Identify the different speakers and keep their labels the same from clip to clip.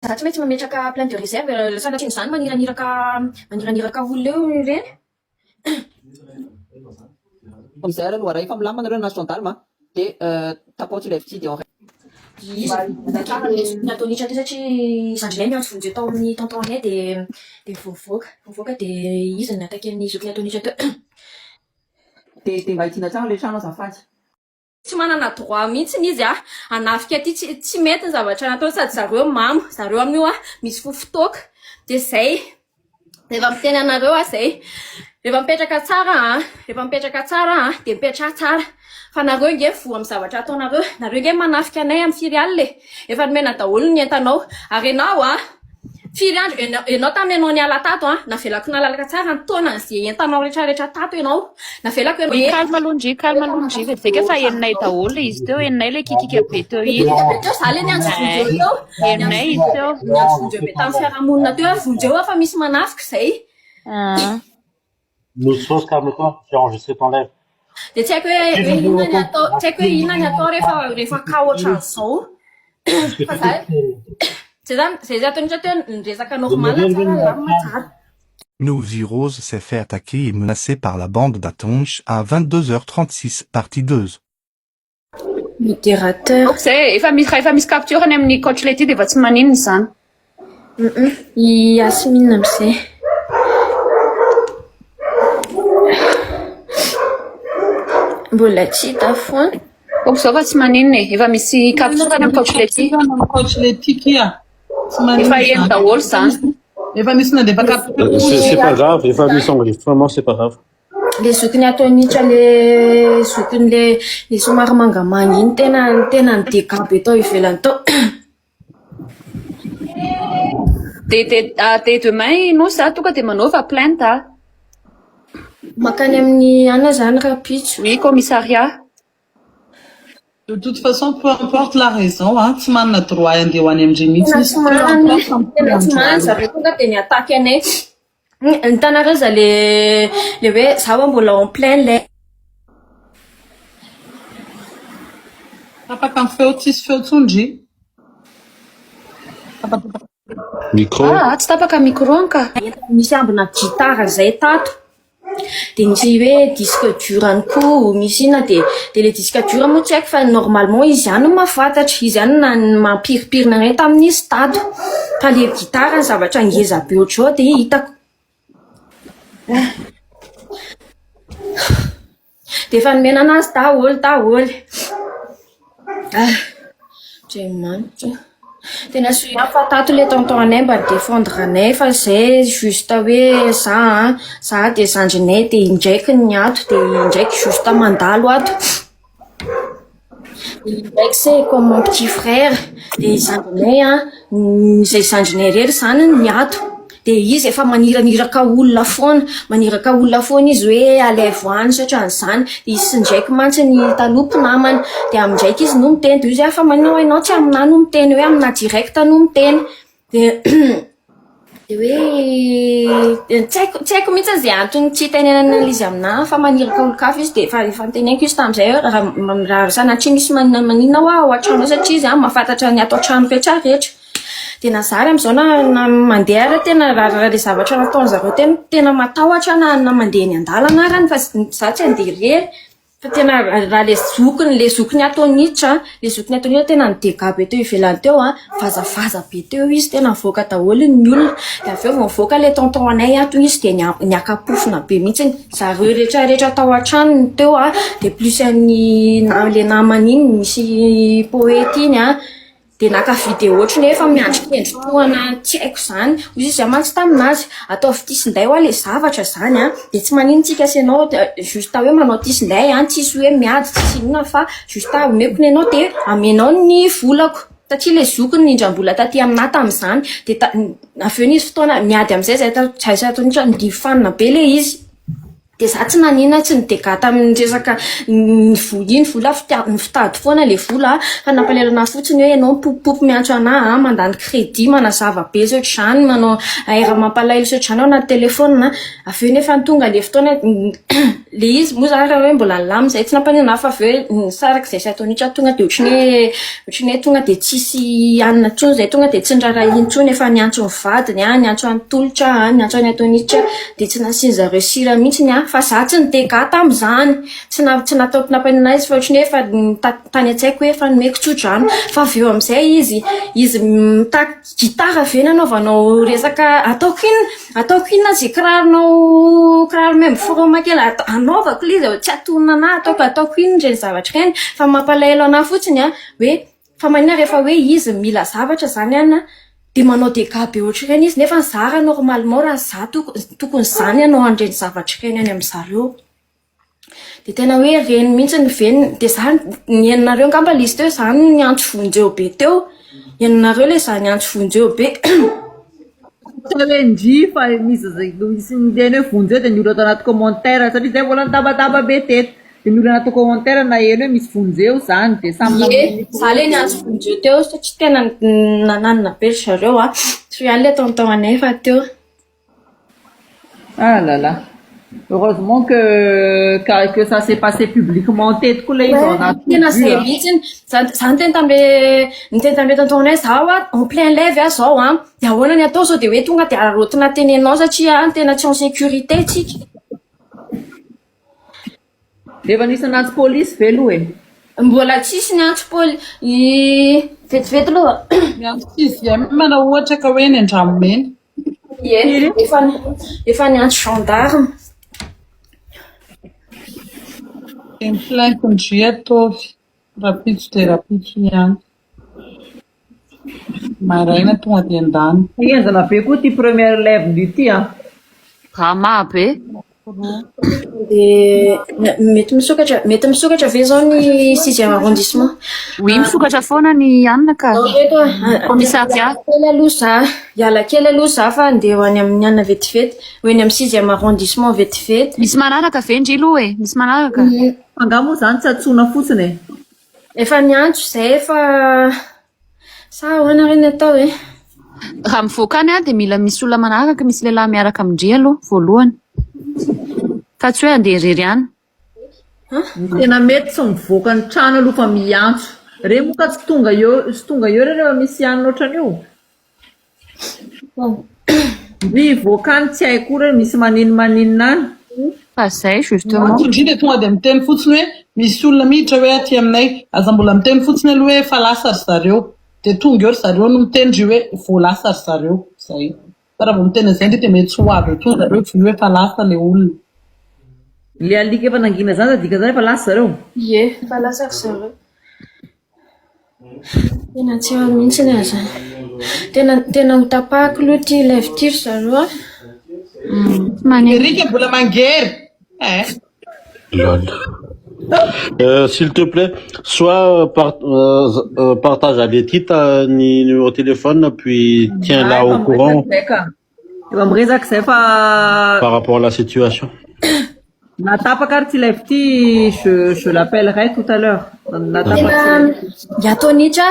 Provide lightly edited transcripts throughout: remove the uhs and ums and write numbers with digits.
Speaker 1: Za tsy maintsy mametraka plein de réserve sanatrian'izany maniraniraka maniraniraka olona eo ireny.
Speaker 2: Commissaire no aray fa milamina nareo nahazo gendarme de tapaho tsy ilay fitia de en
Speaker 1: Izy no natao niditra teo satria zandrinay niantso vonjeo tao amin'ny tonton anay dia dia vao nivoaka nivoaka dia izy no ni-attaquer ny zokiny atao niditra teo.
Speaker 2: De de mba hidiana tsara le trano azafady.
Speaker 3: Tsy manana droit mihitsiny izy a hanafika aty tsy tsy mety ny zavatra nataony sady zareo mamo zareo amin'io a misy fofon-toaka de zay rehefa miteny anareo aho zay rehefa mipetraka tsara a rehefa mipetraka tsara a de mipetraha tsara fa nareo nge voa amin'ny zavatra ataonareo nareo nge manafika anay amin'ny firy alina e efa nomena daholo ny entanao ary ianao a Firy andro enao enao tamin'ny enao niala tato an, navelako nalalaka tsara ny taona ze entanao rehetra rehetra tato enao, navelako enao
Speaker 4: Ndry calme aloha ndry calme aloha ndry vetivety fa henonay daholo le izy teo henonay le kikika be teo iny
Speaker 3: Kikika be teo za le niantso vonjeo teo,
Speaker 4: henonay izy teo
Speaker 3: niantso vonjeo be tamin'ny fiarahamonina teo aho vonjeo aho fa misy manafika zay.
Speaker 4: Ah.
Speaker 5: Nosy Rose calme-toi, j'ai enregistré ton live.
Speaker 3: Dia tsy haiko hoe hoe inona ny atao, tsy haiko hoe inona ny atao rehefa rehefa cas ohatran'izao. Fa za zay zany zay zay atao nitra teo ny resaka normal tsara milamina tsara.
Speaker 6: Nosy Rose s'est fait attaquer et menacer par la bande d'Atonch à 22h36 partie 2.
Speaker 1: Modérateur.
Speaker 4: Ok zay e, efa misy raha efa misy capture any amin'ny coach Letty dia efa tsy maninona izany.
Speaker 1: Hum i Yasmine amizay. Mbola tsy hita foana.
Speaker 4: Ok zao fa tsy maninona e, efa misy capture any amin'ny coach Letty.
Speaker 7: Coach Letty kia. Tsy maninona
Speaker 4: Efa heno
Speaker 7: izany.
Speaker 4: daholo izany.
Speaker 7: Efa misy nandefa capture.
Speaker 5: C'est pas grave, efa misy enregistrement, c'est pas grave.
Speaker 1: Le zokiny atao nitra le zokiny le le somary mangamanga iny tena tena ny dégâts be tao ivelany tao.
Speaker 4: Dia dia dia demain i Nosy a, tonga dia manaova plainte a.
Speaker 1: Makany amin'ny anona zany rahampitso.
Speaker 4: Oui, commissariat.
Speaker 7: De toute façon, peu importe la raison, hein, tsy manana droit handeha ho any amin-dry mihitsy
Speaker 1: Tena
Speaker 7: izy.
Speaker 1: tsy
Speaker 7: Peu
Speaker 1: manana,
Speaker 7: importe
Speaker 1: tena tsy manana zareo tonga dia ni-attaque anay. Hitanareo za le le hoe za ho'a mbola en plein le.
Speaker 7: Tapaka ny feo, tsisy feo tsony ndry. Tapatapaka.
Speaker 5: Micro.
Speaker 4: Ah, tsy tapaka micro an ka.
Speaker 1: Nisy ambina gitara zay tato. Dia nisy hoe disque dur ihany koa, misy inona dia dia ilay disque dur moa tsy haiko fa normalement izy ihany no mahafantatra, izy ihany no nampirimpirina anay tamin'izy tato. Fa ilay gitara ny zavatra ngeza be ohatr'izao dia hitako. Dia efa nomena anazy daholo daholo. Ah, Andriamanitra. Tena soa fa tato le tonton anay mba ni-defendre anay fa zay juste hoe za an, za de zandrinay de indraiky ny ato de indraiky juste mandalo ato. Indraiky c'est comme mon petit frère de zandrinay an, zay zandrinay irery zany ny ato. Dia izy efa maniraniraka olona foana, maniraka olona foana izy hoe alaivo any sy ohatran'izany. Dia izy sy Ndraiky mantsy ny taloha mpinamana. Dia amin'Ndraiky izy no miteny, dia hoy izy hoe fa maninona ho'a ianao tsy aminà no miteny hoe aminà direct no miteny. Dia dia hoe tsy haiko tsy haiko mihitsy izay antony tsy hitenenana an'ilay izy aminà fa maniraka olon-kafa izy dia efa efa noteneniko izy tamin'izay hoe raha raha sanatria misy maninona maninona ho'a ao an-trano ao satria izy an mahafantatra ny ato an-trano rehetra rehetra. Dia na zary amin'izao na na mandeha ary tena raha raha ilay zavatra nataon'ny zareo tena tena matahotra aho na na mandeha eny an-dalana arany fa za tsy handeha irery fa tena raha ilay zokiny ilay zokiny ato niditra an, ilay zokiny ato niditra tena ni-dégâts be teo ivelany teo an, vazavaza be teo izy tena nivoaka daholo ny olona, dia avy eo vao nivoaka ilay tonton anay ato izy dia nia- niaka-pofona be mihitsiny, zareo rehetra rehetra tao an-tranony teo an, dia plus an'ny na- ilay namany iny misy poety iny an. Dia naka vidéo ohatry ny hoe efa miandry kendry tohana tsy haiko izany. Hoy izy izaho mantsy tamin'azy, ataovy tisinday hoa ilay zavatra izany an, dia tsy maninona tsika sy ianao juste hoe manao tisinday an, tsisy hoe miady tsisy inona fa juste omeko ny anao dia amenao ny volako. Satria ilay zokiny nindram-bola taty aminà tamin'izany. Dia ta- avy eo nisy fotoana niady amin'izay izahay tato, izahay sy Antonitra, nifanina be ilay izy. De za tsy naninona tsy ni-dégâts tamin'ny resaka ny vola iny, vola fitady foana le vola fa nampalahelo anahy fotsiny hoe ianao mipopopopy miantso anahy mandany crédit manazava be sy ohatr'izany manao air mampalahelo sy ohatr'izany ao anaty téléphone avy eo nefa tonga le fotoana le izy moa zany raha hoe mbola nilamina zay tsy nampanino anahy fa avy eo nisaraka izay sy ataon'itra tonga de ohatran'ny hoe ohatran'ny hoe tonga de tsisy hanina intsony zay tonga de tsy niraharaha intsony efa niantso ny vadiny a niantso an'i Tolotra a niantso an'i Ataon'Itra de tsy nasian-jareo sira mihitsiny a fa za tsy ni-dégâts tamin'izany tsy na tsy nataoko nampanino azy fa ohatran'ny hoe efa tany an-tsaiko hoe efa nomeko tso-drano fa avy eo amin'izay izy izy mitaky gitara ve nanaovanao resaka ataoko inona ataoko inona zay kiraronao kiraro même froma kely anaovako ilay izy tsy atonona anahy ataoko ataoko inona ireny zavatra ireny fa mampalahelo anahy fotsiny a hoe fa maninona rehefa hoe izy mila zavatra zany ana de manao dégâts be ohatr'ireny izy nefa za raha normalement raha za tokony zany hanao an'ireny zavatra ireny any amin'zareo de tena hoe reny mihitsy ny veniny de za ny heninareo angamba le izy teo za no niantso vonjeo be teo heninareo le za niantso vonjeo be
Speaker 8: Tsy hoe ndry fa misy misy miteny hoe vonjeo de ny olona ato anaty commentaire satria zay mbola nitabataba be teto de ny olona anaty commentaire naheno hoe misy vonjeo zany de samy
Speaker 1: Ie, za le niantso vonjeo teo satria tena nananina be ry zareo a tsy ihany le ataon'ny tao anay fa teo
Speaker 8: Ah là là. Heureusement que ça s'est passé publiquement teto koa le izy on a tout
Speaker 1: tena
Speaker 8: vu
Speaker 1: zay
Speaker 8: hein.
Speaker 1: mihitsy za niteny tamle niteny tamle tonton-nay zaho a en plein live a zao a de ahoana ny atao zao de hoe tonga de araraotina tenenao satria tena tsy en sécurité tsika
Speaker 8: Efa nisy anaty polisy ve aloha e?
Speaker 1: Mbola tsisy ny antso pôly vetivety aloha.
Speaker 7: Miantso sixième raha ohatra ka hoe ny Andranomena.
Speaker 1: Ie, efa niantso gendarme.
Speaker 7: Dia ny plainte ndry ataovy. Rapitso dia rapitso ihany. Maraina tonga dia andany.
Speaker 8: Henjana be koa ty première live ity a.
Speaker 4: Drama be.
Speaker 1: Dia mety misokatra ve zao ny sixième arrondissement?
Speaker 4: Oui, misokatra foana ny anina ka. Commissariat.
Speaker 1: Kely aloha za, hiala kely aloha za fa andeha ho any amin'ny anina vetivety, ho eny amin'ny sixième arrondissement vetivety.
Speaker 4: Misy manaraka ve ndry aloha e? Misy manaraka?
Speaker 8: Angaha moa zany tsy antsoina fotsiny e?
Speaker 1: Efa niantso zay efa sa ahoana re ny atao e?
Speaker 4: Raha mivoaka any a dia mila misy olona manaraka, misy lehilahy miaraka amin-dry aloha voalohany. Fa tsy hoe andeha irery any.
Speaker 8: Tena mety tsy mivoaka ny trano aloha fa miantso. Re moa ka tsy tonga eo tsy tonga eo re rehefa misy hanina ohatran'io. Ndry hivoaka any tsy haiko koa re misy manino maninona any.
Speaker 4: Fa zay justement.
Speaker 7: Ndry dia tonga dia miteny fotsiny hoe misy olona miditra hoe aty aminay. Aza mbola miteny fotsiny aloha hoe efa lasa ry zareo. Dia tonga eo ry zareo no miteny ndry hoe vao lasa ry zareo. Zay. Fa raha vao miteny an'izay ndry dia mety tsy ho avy etoa zareo vu hoe efa lasa ilay olona.
Speaker 8: Le alika efa nangina zany zany dikan'izany efa lasa zareo?
Speaker 1: Ie, efa lasa ry zareo. Tena tsy ao mihitsy ny azy. Tena ho tapahako aloha ity live ity ry zareo a.
Speaker 7: Erika mbola mangery. Eh.
Speaker 5: Lol. S'il te plaît, soit partage à Letita ny numéro de téléphone, puis tiens-la au courant
Speaker 8: Efa miresaka zay fa
Speaker 5: par rapport à la situation.
Speaker 8: natapaka ary ty live ty je l'appellerai tout à l'heure. Natapaka
Speaker 1: Tena Ataon'Itra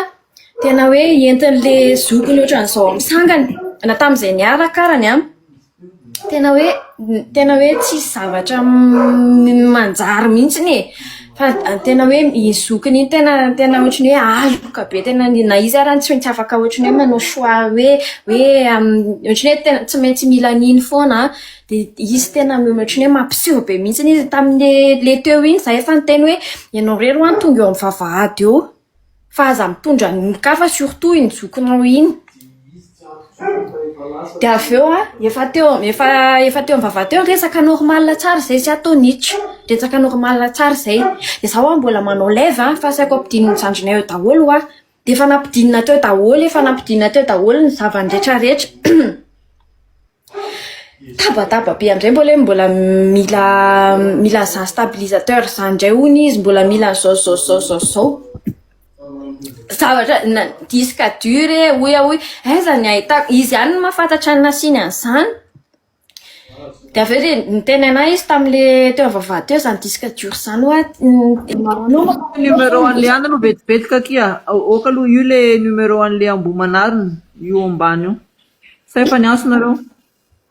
Speaker 1: tena hoe entin'le zokiny ohatran'izao misangany na tamin'izay niaraka arany a. Tena hoe tsisy zavatra manjary mihitsiny e. Fa tena hoe i zokiny iny tena ohatran'ny hoe aloka be tena na izy ary tsy maintsy afaka ohatran'ny hoe manao choix hoe ohatran'ny hoe tena tsy maintsy mila an'iny foana dia izy tena ohatran'ny hoe mampiseho be mihitsiny izy tamin'le le teo iny za efa niteny hoe ianao irery hono tonga eo amin'ny vavahady eo fa aza mitondra ny olon-kafa surtout iny zokinao iny. Dia avy eo a efa teo efa efa teo amin'ny vavahady teo resaka normal tsara izay sy ataon'Itra resaka normal tsara izay dia zaho a mbola manao live a fa asaiko ampidinin'ny zandrinay eo daholo a dia efa nampidinina teo daholo efa nampidinina teo daholo ny zava-drehetra rehetra Tabataba be amizay mbola hoe mbola mila zany stabilisateur zany indray hono izy mbola mila an'izao zao zao zao zao. Zavatra na disque dur e hoy aho hoy aiza ny ahitako izy ihany no mahafantatra ny nasiany an'izany. Dia avy eo dia niteny anah izy tamin'le teo am-vavahady teo izany disque dur izany hoa
Speaker 8: Numéro an'le any aloha vetivety akia. Ok aloha io le numéro an'le Ambohimanarina io ambany io. Sa efa niantso nareo?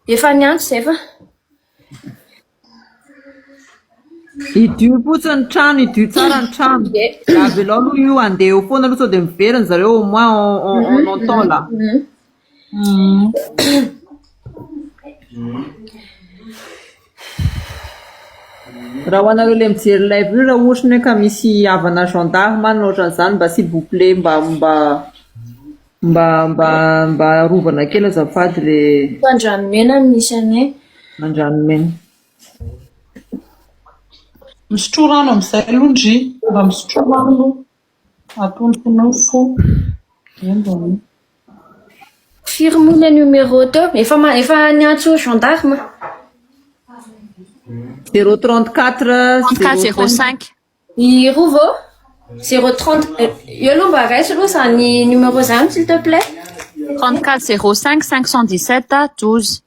Speaker 1: Efa niantso izay fa.
Speaker 8: Idio fotsiny ny trano, idio tsara ny trano. Avelao aloha io handeha eo foana aloha sao dia miverina zareo au moins on, on, on entend là. Raha ho anareo le mijery live io raha ohatra ny hoe ka misy havana gendarme na ohatran'izany mba s'il vous plaît mba mba mba mba mba arovana kely azafady le
Speaker 1: Andranomena no misy anay.
Speaker 8: Andranomena.
Speaker 7: Misotroa rano amin'izay aloha ndry. Mba misotroa rano aloha. Atondrokinao ny fo. Embona.
Speaker 1: Firy moa ilay numéro teo? Efa ma- efa niantso gendarme.
Speaker 8: 034
Speaker 4: 34 05.
Speaker 1: I Rovo 030 eo aloha mba raiso aloha izany numéro izany s'il te plaît.
Speaker 4: 34 05 517 12.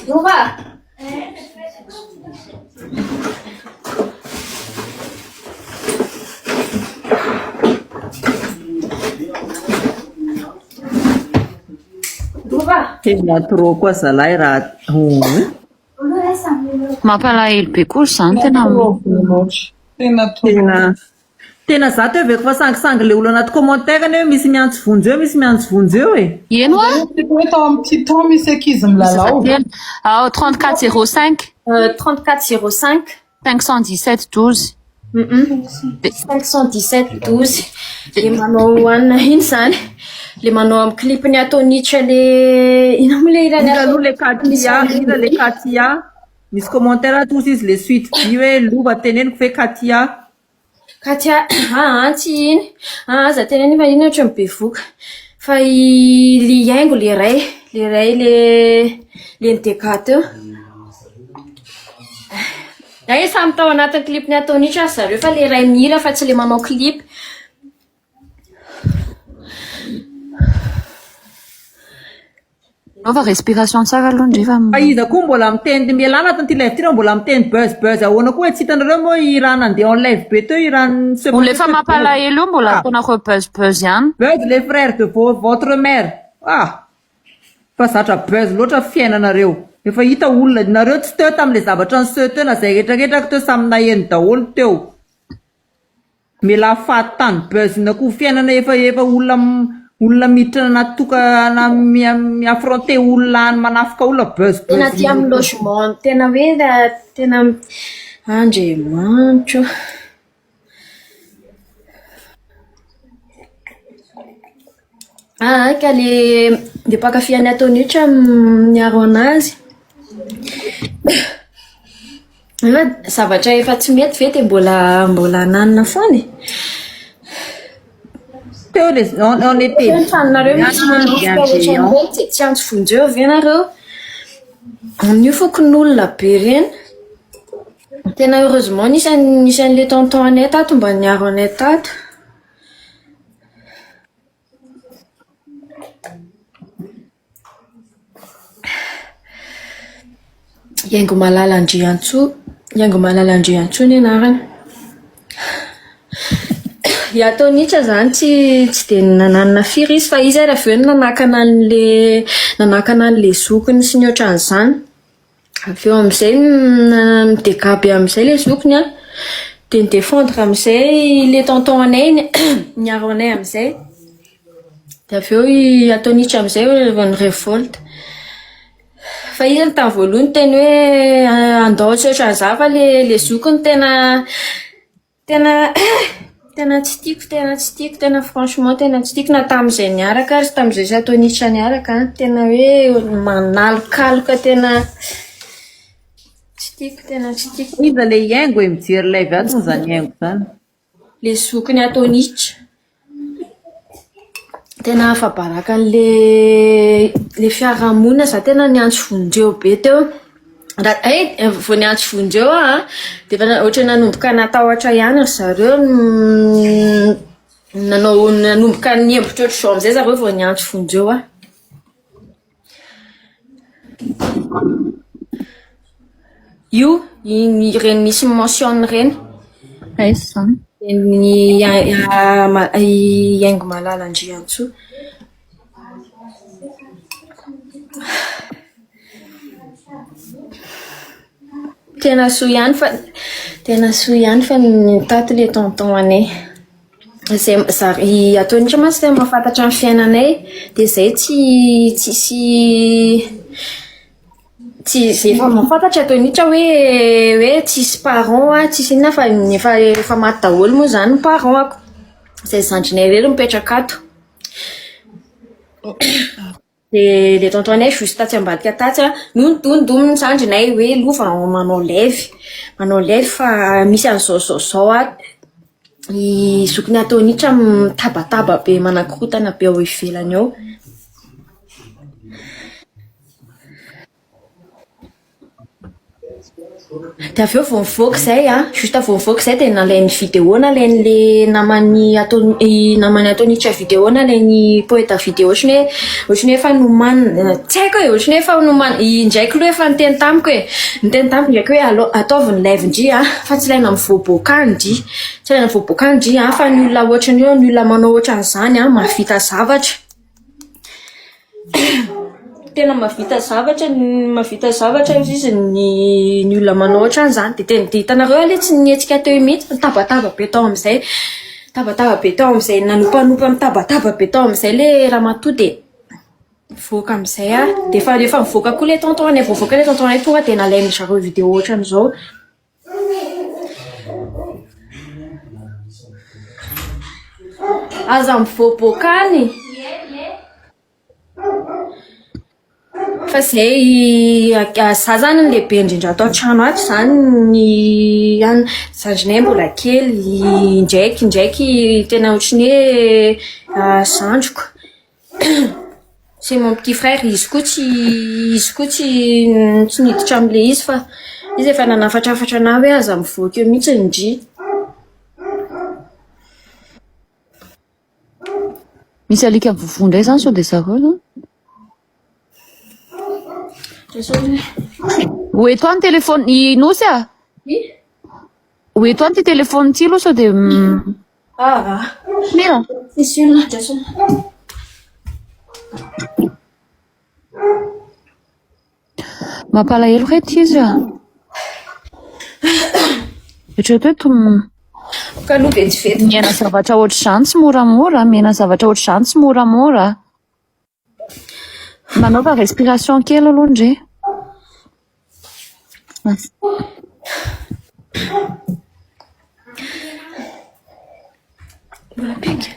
Speaker 1: Rova. Rova.
Speaker 8: Tena trop koa zalahy raha
Speaker 4: Mampalahelo be koa izany tena.
Speaker 7: Tena
Speaker 8: Tena tena za teo heveriko fa sangisangy le olona anaty commentaire anie hoe misy miantso vonjy eo misy miantso vonjy eo e.
Speaker 4: Eny hoa.
Speaker 7: Hoe tao amin'ny Titan misy ankizy milalao.
Speaker 4: Ao 34 05.
Speaker 1: 34 05.
Speaker 4: 517 12.
Speaker 1: 517 12. Le manao hoanina iny izany. Le manao amin'ny clip-ny Atonitra le ina moa le hirany
Speaker 8: Hira aloha le Katia, hira le Katia. Misy commentaire ato ozy izy le suite vie hoe lova teneniko ve Katia.
Speaker 1: Katia, aa tsy iny. Aa aza tenenina fa iny ohatran'ny bevoka. Fa i le haingo le ray, le ray le le nidega teo. Ay samy tao anatin'ny clip-ny Atonitra ry zareo fa le ray mihira fa tsy le manao clip.
Speaker 4: Anaova respiration tsara aloha ndry fa.
Speaker 8: Fa iza koa mbola miteny mialà anatin'ity live ity raha mbola miteny buzz buzz ahoana koa e tsy hitanareo moa i raha nandeha en live be teo i raha ni-se
Speaker 4: Olona efa mampalahelo io mbola ataonareo buzz buzz ihany.
Speaker 8: Buzz les frères de vos votre mère ah fa zatra buzz loatra fiainanareo efa hita olona nareo tsy teo tamin'ilay zavatra niseho teo na zay rehetra rehetra teo samy naheno daholo teo Mialà faty tany buzz na koa fiainana efa efa olona olona miditra anaty tokana mi-affronter olona any manafika olona buzz buzz.
Speaker 1: Tena aty amin'ny logement tena hoe tena Andriamanitra o. Ah ka le le mpankafy an'i Atonitra miaro anazy. Nefa zavatra efa tsy mety ve dia mbola mbola ananina foana e?
Speaker 8: Teo le on, on était
Speaker 1: Ny tranonareo misy manafika ohatran'ireny dia tsy antso vonjeo ve nareo? Amin'io fokonolona be ireny. Tena heureusement nisy an- nisy an'ilay tonton anay tato mba niaro anay tato. Haingo Malala Andriantsoa, Haingo Malala Andriantsoa ny anarany. I Atonitra izany tsy tsy dia nananona firy izy fa izy ary avy eo no nanakana an'ilay nanakana an'ilay zokiny sy ny ohatran'izany. Avy eo amin'izay midegà be amin'izay ilay zokiny an, dia ni-defendre amin'izay ilay tonton anay niaro anay amin'izay. Dia avy eo i Atonitra amin'izay vao ni-revolte. Fa izy aloha tamin'ny voalohany niteny hoe andao tsy ohatran'izany fa ilay ilay zokiny tena tena tena tsy tiako tena tsy tiako tena franchement tena tsy tiako na tamin'izay niaraka ary tamin'izay sy Atonitra niaraka an, tena hoe manalokaloka tena tsy tiako tena tsy tiako.
Speaker 8: Iza ilay haingo e? Mijery live ato moa izany haingo izany.
Speaker 1: Le zokiny Atonitra. Tena afa-baraka an'le le fiarahamonina za tena niantso vonjeo be teo. Raha hay vao niantso vonjeo aho an, dia efa ohatran'ny nanomboka natahotra ihany ry zareo nanao nanomboka niembotra ohatr'izao amin'izay zareo vao niantso vonjeo aho. Io, iny ireny misy mention ireny.
Speaker 4: Aiza izany?
Speaker 1: Ny i Haingo Malala Andriantsoa. Tena soa ihany fa tena soa ihany fa nitaty le tonton anay. Zay zary i Antonitra mantsy tena mahafantatra ny fiainanay dia zay tsy tsisy tsy zay efa mahafantatra Antonitra hoe hoe tsisy parent aho tsisy inona fa efa efa maty daholo moa izany ny parent-ako. Zay zandrinay irery mipetraka ato. Dia le tonton-nay juste tatsy ambadika tatsy an, no nidonidoniny zandrinay hoe lova manao live, manao live fa misy an'izao zao zao ato. I zokiny Antonitra mitabataba be manakorontana be ao ivelany ao. Dia avy eo vao nivoaka izay an, juste vao nivoaka izay dia nalainy vidéo, nalain'ilay naman'i Anto- i naman'i Antonitra vidéo, nalain'i Poeta vidéo ohatran'ny hoe ohatran'ny hoe efa nomanina, tsy haiko e, ohatran'ny hoe efa nomanina, indraiky aloha efa niteny tamiko e, niteny tamiko indraiky hoe alao ataovy ny live ndry an, fa tsy ilaina mivoaboaka any ndry, tsy ilaina mivoaboaka any ndry an, fa ny olona ohatran'io, ny olona manao ohatran'izany an mahavita zavatra. Tena mahavita zavatra mahavita zavatra izy izy ny ny olona manao ohatran'izany dia tena dia hitanareo aloha tsy nihetsika teo mihitsy nitabataba be tao amin'izay nitabataba be tao amin'izay nanompanopa nitabataba be tao amin'izay ilay ramatoa dia nivoaka amin'izay aho dia efa rehefa nivoaka koa ilay tonton anay vao nivoaka ilay tonton anay tonga dia nalain'ny zareo vidéo ohatran'izao. Aza mivoaboaka any. Fa zay za zany ny lehibe indrindra ato an-trano ato zany ny an- zandrinay mbola kely indraiky indraiky tena ohatran'ny hoe zandriko. C'est mon petit frère, izy koa tsy izy koa tsy tsy niditra amin'ilay izy fa izy efa nanafatrafatra anah hoe aza mivoaka eo mihitsy ndry.
Speaker 4: Misy alika mivovoa indray izany sao dia zareo izany? Ho eto any téléphone i Nosy a! Ho eto any ity téléphone ity aloha sao dia
Speaker 1: Ah,
Speaker 4: Mira.
Speaker 1: Tsisy olona andrasana.
Speaker 4: Mampalahelo re ity izy a. Eritrereto hoe tom-
Speaker 1: Ka aloha vetivety.
Speaker 4: miaina zavatra ohatr'izany tsy moramora, miaina zavatra ohatr'izany tsy moramora. Manaova respiration kely aloha ndry.
Speaker 1: Mbola pika.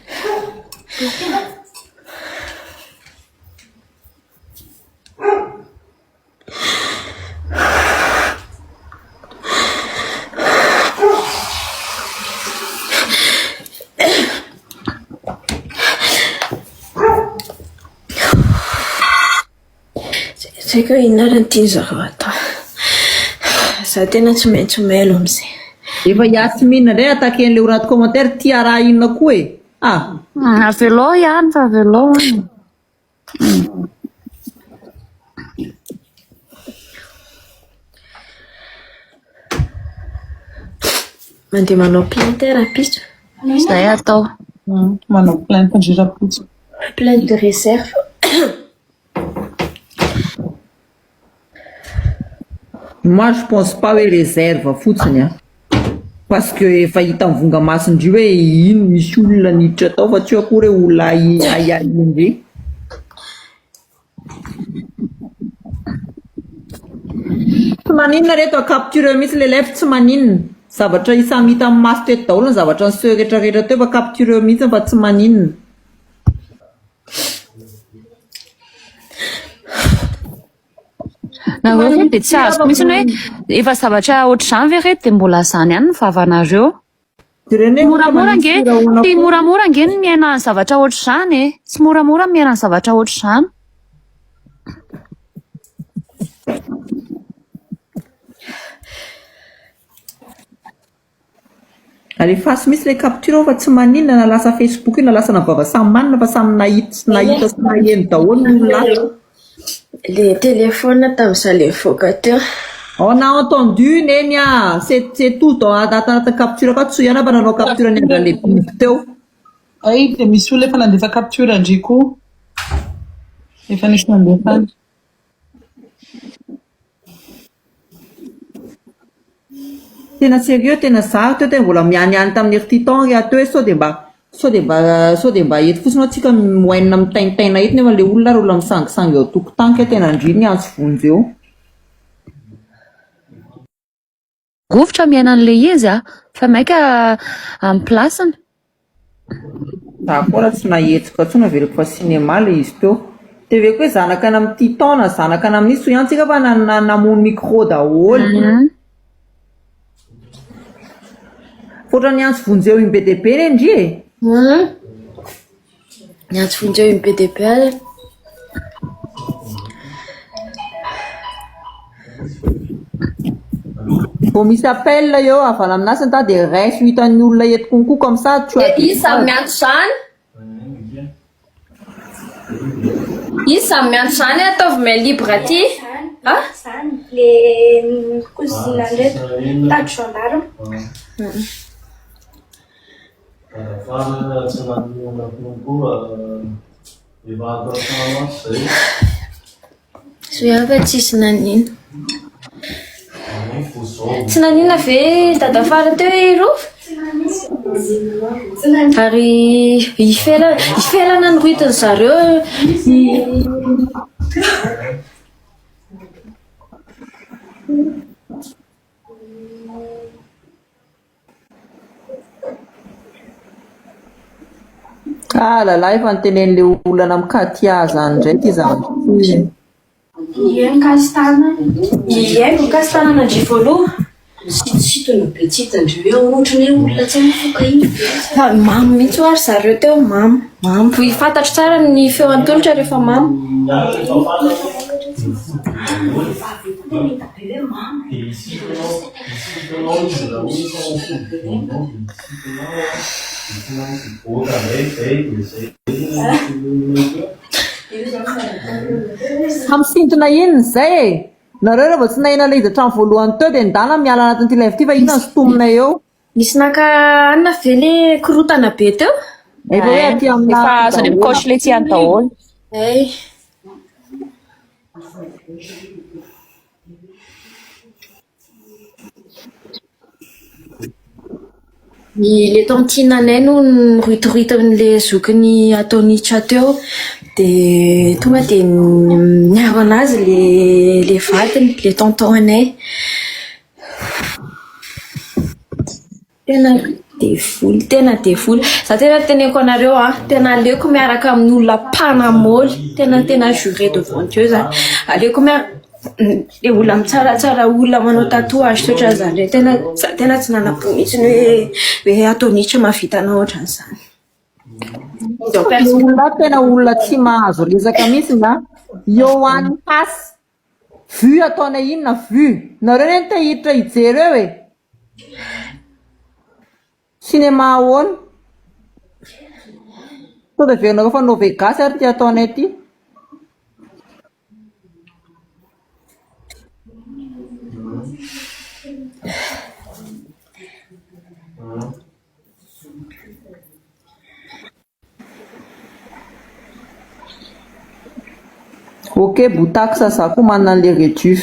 Speaker 1: Tsy haiko hoe inona ary no tian'i zareo atao. Za tena tsy maintsy mailo amin'izay.
Speaker 8: Efa Yasmine indray attaquer-n'ilay olona anaty commentaire tia raha inona koa e! Ah!
Speaker 4: Avelao ihany fa avelao any.
Speaker 1: Mandeha manao plainte aho rahampitso.
Speaker 4: Izay atao.
Speaker 7: Manao plainte ndry rahampitso.
Speaker 1: Plainte de réserve.
Speaker 8: Moi je pense pas hoe réserve fotsiny an. Parce que efa hita mivonga masondry hoe ino misy olona niditra tao fa tsy hoe akory hoe olona ahiahiandry. Tsy maninona reto a capture mihitsy le live tsy maninona. Zavatra samy hita amin'ny maso teto daholo ny zavatra niseho rehetra rehetra teo fa capture mihitsy fa tsy maninona.
Speaker 4: Nareo ve dia tsy azoko mihitsy hoe efa zavatra ohatr'izany ve reto dia mbola izany ihany ny vavanareo? Moramora ange, tsy moramora ange ny miaina ny zavatra ohatr'izany e! Tsy moramora ny miaina ny zavatra ohatr'izany.
Speaker 8: Alefaso mihitsy ilay capture ao fa tsy maninona na lasa Facebook io na lasa na vava samy manana fa samy nahita sy nahita sy naheno daholo ny olona ato.
Speaker 1: Le téléphone tamin'izaho le nivoaka teo.
Speaker 8: On a entendu Neny ah, c'est c'est tout dans anaty capture ka tsy ihany fa nanao capture ny andran'le biby teo.
Speaker 7: Ay, dia misy olona efa nandefa capture an-dry koa. Efa nisy nandefa any.
Speaker 8: Tena sérieux tena za teo tena mbola mianiany tamin'ny ry Titan ry aho teo hoe sao dia mba sao dia mba sao dia mba eto fotsiny hoa tsika mohaine mitaintaina eto nefa le olona ary olona misangisangy eo an-tokotany kay tena ndry miantso vonjy eo.
Speaker 4: Rovitra miaina an'ilay izy a, fa maika amin'ny place-ny.
Speaker 8: Za koa raha tsy nahetsika intsony avelako fa cinéma le izy teo. TV koa hoe zanaka any amin'ny Titan na zanaka any amin'iza soa ihany tsika fa namono micro daholo. Fa ohatran'ny niantso vonjeo iny be dia be re ndry e.
Speaker 1: Niantso vonjeo iny be dia be ary.
Speaker 8: Vao misy appel eo avy aminazy ny tady dia raiso hitan'ny olona eto konko comme ça tu as
Speaker 3: Dia iza no miantso izany? Iza no miantso izany? Ataovy main libre aty. Ah?
Speaker 9: Zany, le cousine an'ireto, tady gendarme.
Speaker 1: Soa fa tsisy nanino. Tsy nanina ve dadafara teo i Rova? Ary ifelana ifelana ny rohitin'ny zareo.
Speaker 8: Ah là là efa nitenen'le olana amin'i Katia zany indray ity zandry ity e.
Speaker 1: Ie mikasi-tanana. Ie mikasi-tanana ndry voaloha.
Speaker 10: Misintosintona be tsy hitan-dry eo ohatran'ny hoe olona tsy mahafoka iny be.
Speaker 1: Fa mamo mihitsy hoa ry zareo teo, mamo, mamo. Fantatro tsara ny feo an'i Tolotra rehefa mamo.
Speaker 8: Fa misintona inona izay e? Nareo raha vao tsy naheno an'ilay izy hatramin'ny voalohany teo dia ndana miala anatin'ity live ity fa inona no sintomina eo?
Speaker 1: Nisy naka anona ve le korotana be teo?
Speaker 8: Efa hoe aty amina
Speaker 4: Efa azo any amin'ny coche letsy ihany daholo.
Speaker 1: Ay. Ny le tantine anay no nirohitrohitin'le zokiny ataon'Itra teo dia tonga dia niaro anazy le le vadiny, le tonton anay. Tena devoly, tena devoly. Za tena teneniko anareo a, tena aleoko miaraka amin'olona mpanamôly, tena tena juré devant Dieu zany. Aleoko miaraka le olona mitsaratsara olona manao tatouage sy ohatran'izany ndray tena za tena tsy nanam-po mihitsy hoe hoe ataon'Itra mahavita anao ohatran'izany.
Speaker 8: Le olona tena olona tsy mahazo resaka mihitsy nga. Eo any hasy. Vue ataonay inona vue? Nareo ne te hiditra hijery eo e. Cinéma ahoana? Sao dia heverinareo fa no Vegas ary ity ataonay ity? Ok botax za koa manana an'le réduif.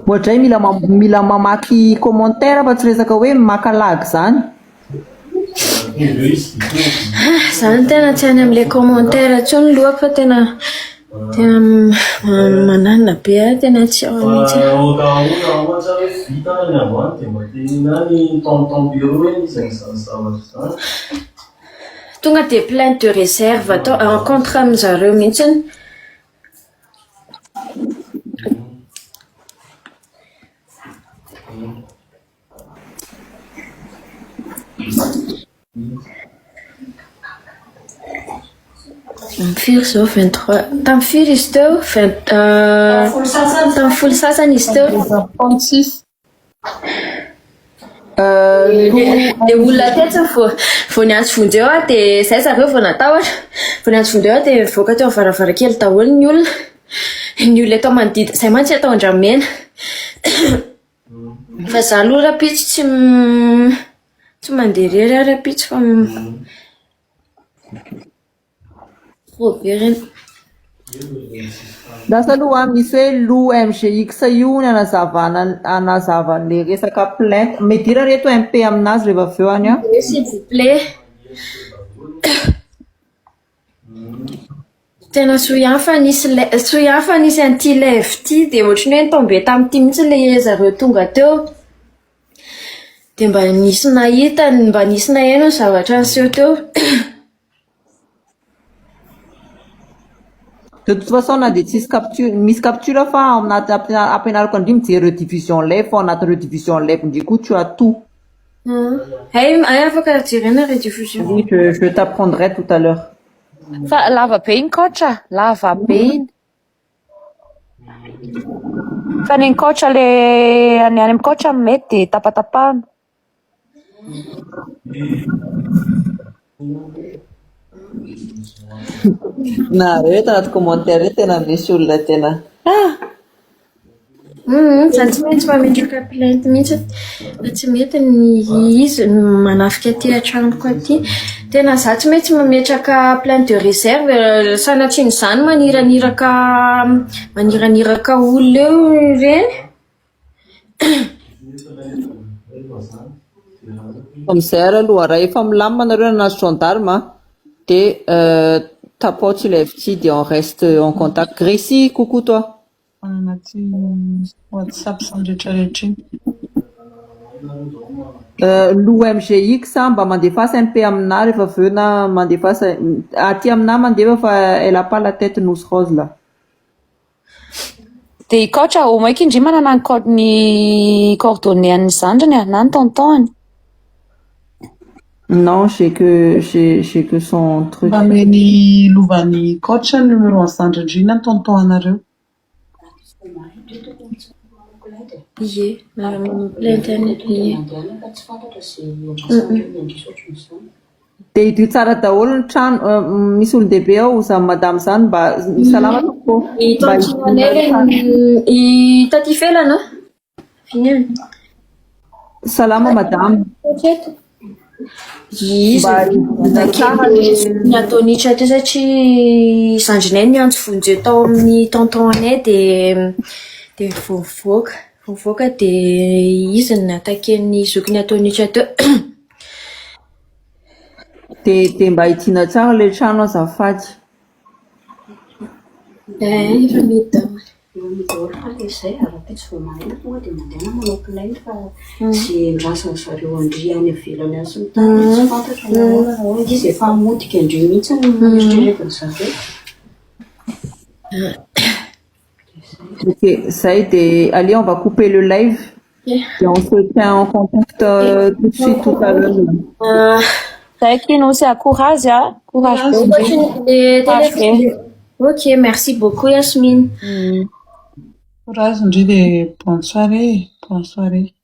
Speaker 8: Ohatray mila mila mamaky commentaire fa tsy resaka hoe maka lagy zany.
Speaker 1: Zany tena tsy any amin'ilay commentaire intsony ny lohako fa tena tena mananina be aho tena tsy ao mihitsy. Tonga dia plainte de réserve atao contre amin'zareo mihitsy. Amin'ny firy izao? 23. Tamin'ny firy izy teo? Vingt tamin'ny folo sasany izy teo.
Speaker 7: 36.
Speaker 1: Le olona tetsy vao vao niantso vonjeo aho dia zay zareo vao natahotra. Vao niantso vonjeo aho dia nivoaka teo amin'ny varavarankely daholo ny olona. Ny olona eto manodidina, zay mantsy atao Andramena. Fa za aloha rahampitso tsy tsy mandeha irery aho rahampitso fa trop be ireny.
Speaker 8: Lasa aloha misy hoe lo MGX io ny anazavana anazava an'le resaka plainte. Midira reto MP aminazy rehefa avy eo any an.
Speaker 1: S'il vous plaît. Tena soa ihany fa nisy le- soa ihany fa nisy an'ity live ity dia ohatran'ny hoe nitombe tamin'ity mihitsy ilay zareo tonga teo. Dia mba nisy nahita, mba nisy naheno ny zavatra niseho teo.
Speaker 8: De toute façon na dia tsisy capture, misy capture fa ao anaty ampianariko an-dry mijery rediffusion live fa ao anaty rediffusion live ndry koa tu as tout.
Speaker 1: Hay, hay afaka jerena rediffusion.
Speaker 8: Oui, je, je t'apprendrai tout à l'heure.
Speaker 4: Fa lava be iny coach a, lava be iny. Fa ny coach le ny any amin'ny coach no mety dia tapatapahana.
Speaker 8: Nareo eto anaty commentaire io tena misy olona tena ah.
Speaker 1: Za tsy maintsy mametraka plainte mihitsy fa tsy mety ny izy manafika aty an-tranoko aty. Tena za tsy maintsy mametraka plainte de réserve sanatrian'izany maniraniraka maniraniraka olona eo ireny.
Speaker 8: Amin'izay ary aloha raha efa milamina nareo nanazo gendarme dia tapaho tsy ilay FT dia on reste en contact. Gracie, coucou toi.
Speaker 7: Anaty WhatsApp sy ny rehetrarehetra iny.
Speaker 8: Lo MGX mba mandefasa MP aminà rehefa avy eo na mandefasa aty aminà mandefa fa elle a pas la tête nosy rose là.
Speaker 4: Dia i Coach au moins kindry manana ny code ny coordonnées an'ny zandriny a, na ny tonton-ny.
Speaker 8: Non, j'ai que j'ai j'ai que son truc.
Speaker 7: Mba omeny lovan'i coach ny numéro an'i zandry ndry na ny tonton anareo.
Speaker 1: Ie, plainte any, ie.
Speaker 8: Dia hidio tsara daholo ny trano, misy olon-dehibe ao izany madame izany mba salama tompoko.
Speaker 1: I tonton-nay i taty Felana.
Speaker 8: Salama madame.
Speaker 1: Izy ny ataon'Itra teo satria zandrinay niantso vonjeo tao amin'ny tonton anay dia dia vao nivoaka, vao nivoaka dia izy no ni-attaquer-n'ny zokiny ataon'Itra teo.
Speaker 8: Dia dia mba hidiana tsara ilay trano azafady.
Speaker 1: Eh, efa mety daholo.
Speaker 10: Eo amin'ny daholo fa ilay izay ary rahampitso vao maraina tonga dia mandehana manao plainte fa izay andrasan'ny zareo an-dry any ivelany any sy ny tariny tsy fantatra na ahoana na ahoana. Izy efa hamotika an-dry mihitsy no eritreretin'ny zareo.
Speaker 8: Ok, zay dia allez on va couper le live et on se tient en contact tout de suite tout à l'heure.
Speaker 4: Zay Kinosy a, courage a, courage be. Courage be.
Speaker 1: Ok, merci beaucoup Yasmine.
Speaker 7: Courage ndry dia bonne soirée, bonne soirée.